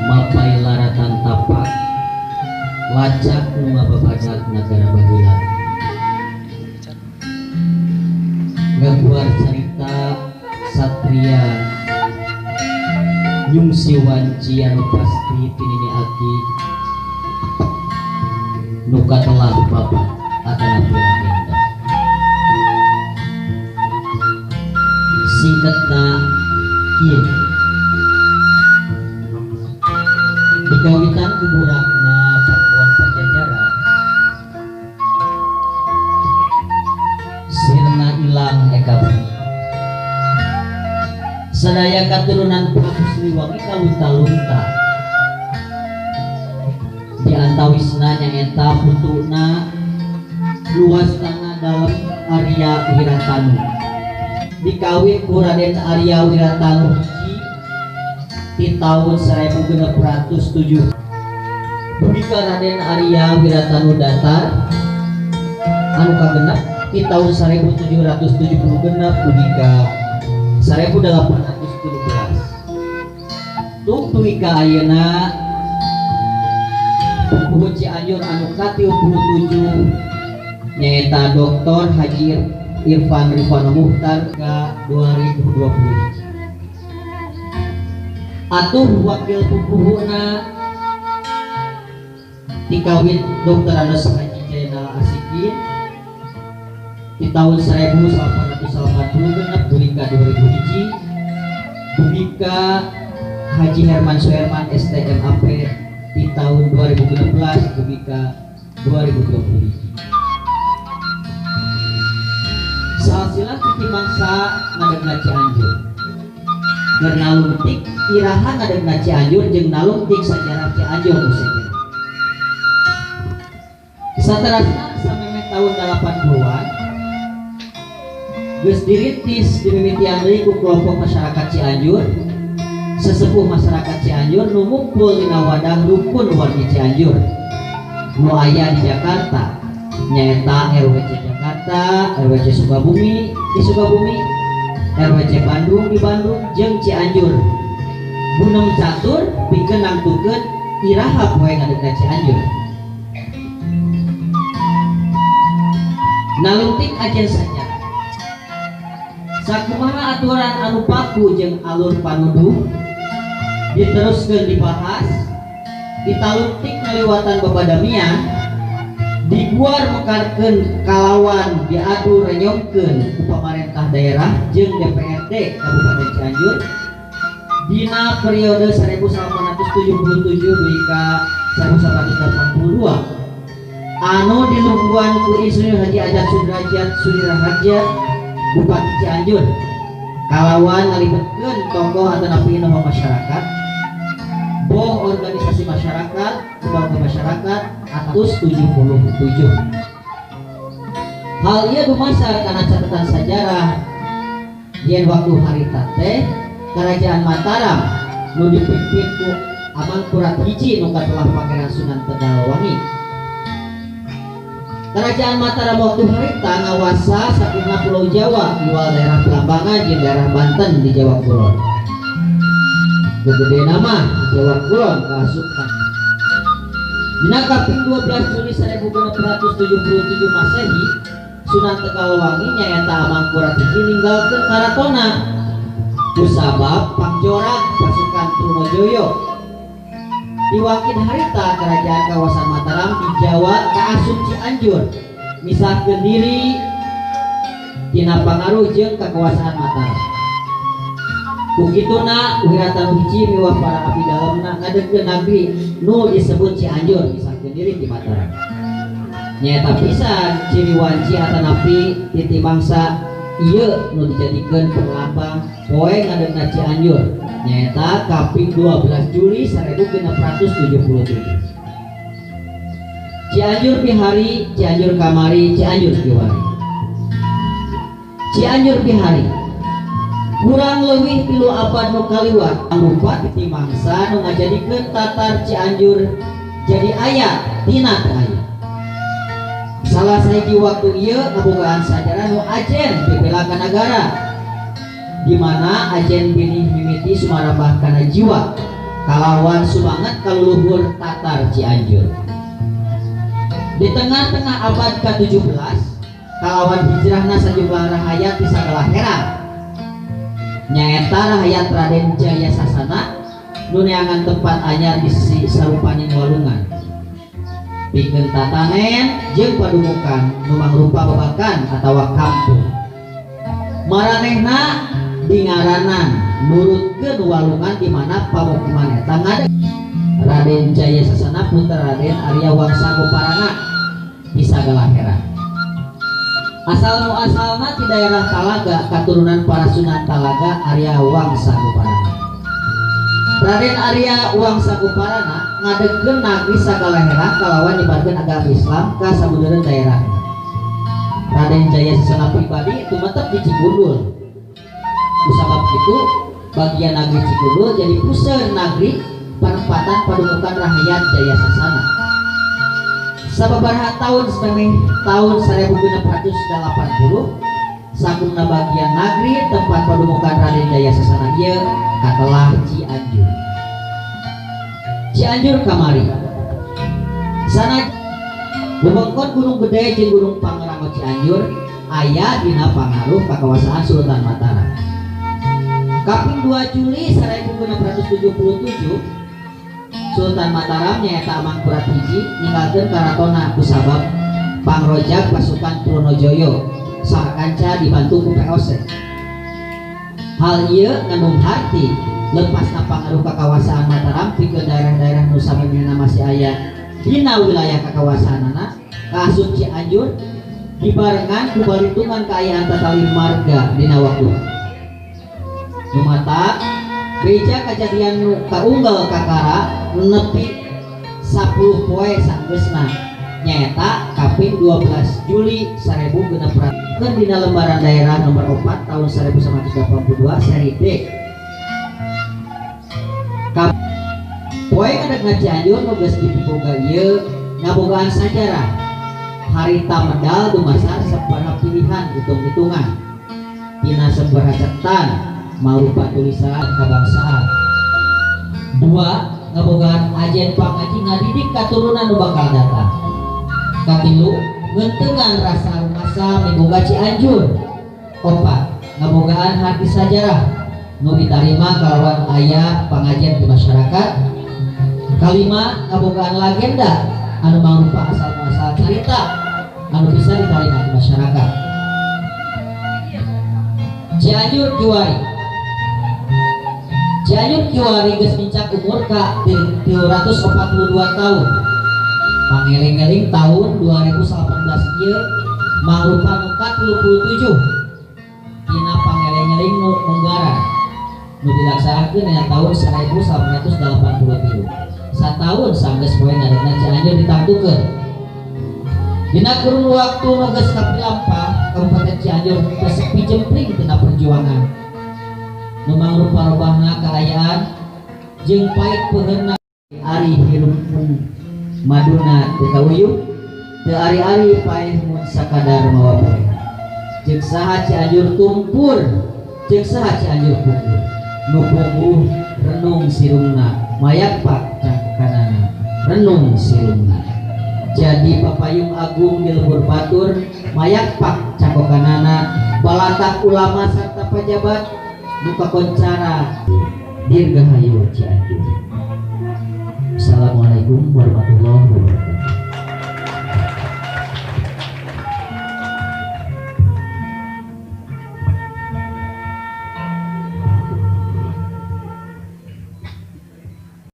Mapai laratan tapak lacak nu ngababadak nagara baheula. Ngaguar carita satria nyungsi wanci anu pasti tinini aki nu katelah bapak atanapi legenda. Singkatna kieu. Dikawitan ku burakna Pakuan Pajajaran, sirna ilang eka bumi. Sadaya katurunan Prabu Siliwangi kalunta-lunta. Di antawisna nyaeta putuna luas tanah dalem Arya Wiratanu. Dikawin ku Raden Arya Wiratanu hiji di tahun 1607. Dugi ka Raden Arya Wiratanu datar anu kagenep di tahun 1770 genep dugi ka 1813. Tung dugi ka ayeuna Pupuhu Cianjur anu ka-37 nyaeta Dr. Haji Irfan Rifano Muhtar ka 2020. Atuh wakil pupuhuna dikawin Dr. Andes Haji Jainal Asikin di tahun 1880 genep dugi ka 2001 dugi ka Haji Herman Suherman STMAP di tahun 2016 dugi ka 2020. Salsilah titi mangsa ngadegna Cianjur. Keur nalungtik iraha ngadegna Cianjur jeung nalungtik sajarah Cianjur nu sejen. Saterasna samemeh tahun 80-an geus dirintis dimimitian deui ku kelompok masyarakat Cianjur, sesepuh masyarakat Cianjur nu ngumpul dina wadah rukun wargi Cianjur nu aya di Jakarta, nyaeta RWC Jakarta, RWC Sukabumi di Sukabumi, RWC Bandung di Bandung jeung Cianjur. Gunem catur pikeun nangtukeun iraha poe ngadegna Cianjur. Nalungtik ajen saja. Sakumaha aturan anu paku jeung alur panuduh diteruskeun dibahas, ditalungtik ngaliwatan babadamian, diguar mekarkeun kalawan diadu renyongkeun ku pamarentah daerah jeung DPRD Kabupaten Cianjur dina periode 1877 dugi ka 1882 anu dilungguan ku Insinyur Haji Ajat Sudrajat Sudirahardja Bupati Cianjur kalawan ngalibetkeun tokoh atanapi inoho masyarakat, boh organisasi masyarakat, lembaga masyarakat 177. Hal ieu dumasar kana catatan sajarah yen waktu harita teh Kerajaan Mataram nu dipimpin ku Amangkurat hiji nu katelah Pangeran Sunan Tegalwangi. Kerajaan Mataram waktu harita ngawasa sakinna Pulau Jawa iwal daerah Pelambangan jeung daerah Banten di Jawa Kulon. Gegede nama Jawa Kulon kaasupan. Dina kaping 12 Juli 1677 Masehi, Sunan Tegalwangi nyaeta Amangkurat hiji ninggalkeun karatona kusabab pangjorak pasukan Trunojoyo. Diwakin harita kerajaan kawasan Mataram di Jawa kaasup Cianjur misahkeun diri tina pangaruh jeung kakuasaan Mataram. Ku kituna Wiratanu hiji miwah para abdi dalemna ngadegkeun nagri nu disebut Cianjur misahkeun diri ti Mataram. Nyaeta pisan ciri wanci atanapi titi mangsa ieu nu dijadikeun perlambang poe ngadegna Cianjur nyaeta kaping 12 Juli 1677. Cianjur pihari, Cianjur kamari, Cianjur kiwari. Cianjur pihari kurang leuwih 3 abad nu kaliwat lupa titi mangsa nu ngajadikeun tatar Cianjur jadi aya tina teu aya. Salah sahiji waktu ieu ngabogaan sajarah nu ajen dibela ka nagara di mana ajen binih mimiti sumarabah kana jiwa Kalawan sumanget kaluluhur Tatar Cianjur. Di tengah-tengah abad ke-17 kalawan hijrahna sajumlah rahayat di Sagalaherang. Nyaeta rahayat Raden Jaya Sasana nu neangan tempat anyar di sarupaning walungan. Pikeun tatanen jeung padumukan nu mangrupa babakan atawa kampung. Maranehna dingaranan nurutkeun walungan di mana pamukiman eta ngadeg. Raden Jaya Sasana putra Raden Arya Wangsa Goparana di Sagalaherang. Asal muasalna di daerah Talaga, katurunan para Sunan Talaga Arya Wangsa Goparana. Raden Arya Wangsa Goparana ngadegkeun nagri Sagalaherang kalawan nyebarkeun agama Islam ka sabudeureun daerah. Raden Jaya Sasana pribadi tumetep di Cikundul. Kusabab itu bagian nagri Cikundul jadi puseur nagri penempatan padukukan rahayat Jaya Sasana. Sababaraha tahun samemeh tahun 1680 sakumna bagian nagri tempat padukukan Raden Jaya Sasana ieu katelah Cianjur. Cianjur kamari. Sana wewengkon Gunung Gede jeung Gunung Pangrango Cianjur aya dina pangaruh kakawasaan Sultan Mataram. Kaping 2 Juli 1677 Sultan Mataram nyaeta Amangkurat hiji ninggalkeun karatona kusabab pangrojak pasukan Trunojoyo sakanca dibantu ku VOC. Hal ieu ngandung harti lepasna pangaruh kakawasaan Mataram pikeun daerah-daerah nu samemehna masih aya dina wilayah kakawasaanana kaasup Cianjur dibarengan ku balitungan kaayaan tatali marga dina waktu. Numata beja kajadian nu kaunggal kakara nepi 10 poe sanggeusna nyaeta kaping 12 Juli 1600 dina lembaran daerah nomor 4 tahun 1982 seri D. Poe ngadegna Cianjur nu geus dipiboga ieu ngabogaan sajarah harita medal dumasar sabaraha pilihan hitung-hitungan tina sabaraha cetan marupa tulisan kabangsaan. Dua, ngabogaan ajen pangaji ngadidik katurunan nu bakal datang. Katilu, ngentengan rasa rumasa miboga Cianjur. Opat, ngabogaan harti sajarah nu ditarima kalawan aya pangajian di masyarakat. Kalima, ngabogaan legenda anu mangrupa asal muasal carita anu bisa ditarima di masyarakat. Cianjur kiwari. Cianjur kiwari geus nincak umur ka 342 tahun. Pangeling-eling tahun 2018 ieu mangrupa nu ka-37 dina pangeling-eling nu munggaran nu dilaksanakeun dina tahun 1983. Sataun sanggeus poe ngadegna Cianjur ditangtukeun. Dina kurun waktu nu geus kapilampah, Kabupaten Cianjur teu sepi jempling tina perjuangan. Nu mangrupa robahna kaayaan jeung pait peuheurna ari hirup mun maduna teu kauyuh teu ari-ari paeh mun sakadar mawa poe. Ceuk saha Cianjur tumpur, ceuk saha Cianjur pungkur. Nu puguh renung sirungna, mayakpak cangkekanana renung sirungna. Jadi papayung agung di lembur batur, mayakpak cangkokanana balatak ulama sarta pajabat nu kakoncara. Dirgahayu Cianjur.